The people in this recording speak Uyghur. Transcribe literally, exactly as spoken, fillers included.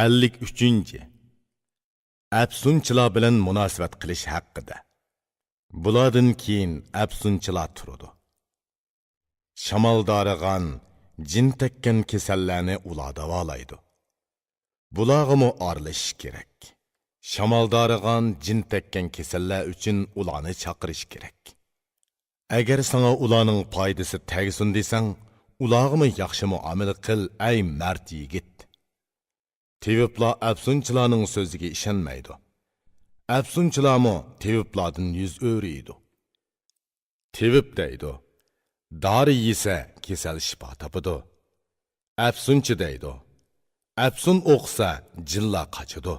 ئەللىك ئۈچىنچى. ئەپسۇنچىلار بىلەن مۇناسىۋەت قىلىش ھەققىدە. بۇلاردىن كېيىن ئەپسۇنچىلار تۇرىدۇ. شامالدارىغان، جىن تەگكەن كېسەللەرنى ئۇلار داۋالايدۇ. بۇلارغىمۇ ئارىلىشىش كېرەك. شامالدارىغان، جىن تەگكەن كېسەللەر ئۈچۈن ئۇلارنى چاقىرىش كېرەك. ئەگەر ساڭا ئۇلارنىڭ پايدىسى تەگسۇن دېسەڭ، ئۇلارغىمۇ ياخشى مۇئامىلە قىل، ئەي مەرد يىگىت. تېۋىپلار ئەپسۇنچىلارنىڭ سۆزىگە ئىشەنمەيدۇ. ئەپسۇنچىلارمۇ تېۋىپلاردىن يۈز ئۆرۈيدۇ. تېۋىپ دەيدۇ، دارى يېسە كېسەل شىپا تاپىدۇ. ئەپسۇنچى دەيدۇ، ئەپسۇن ئوقۇسا جىنلار قاچىدۇ.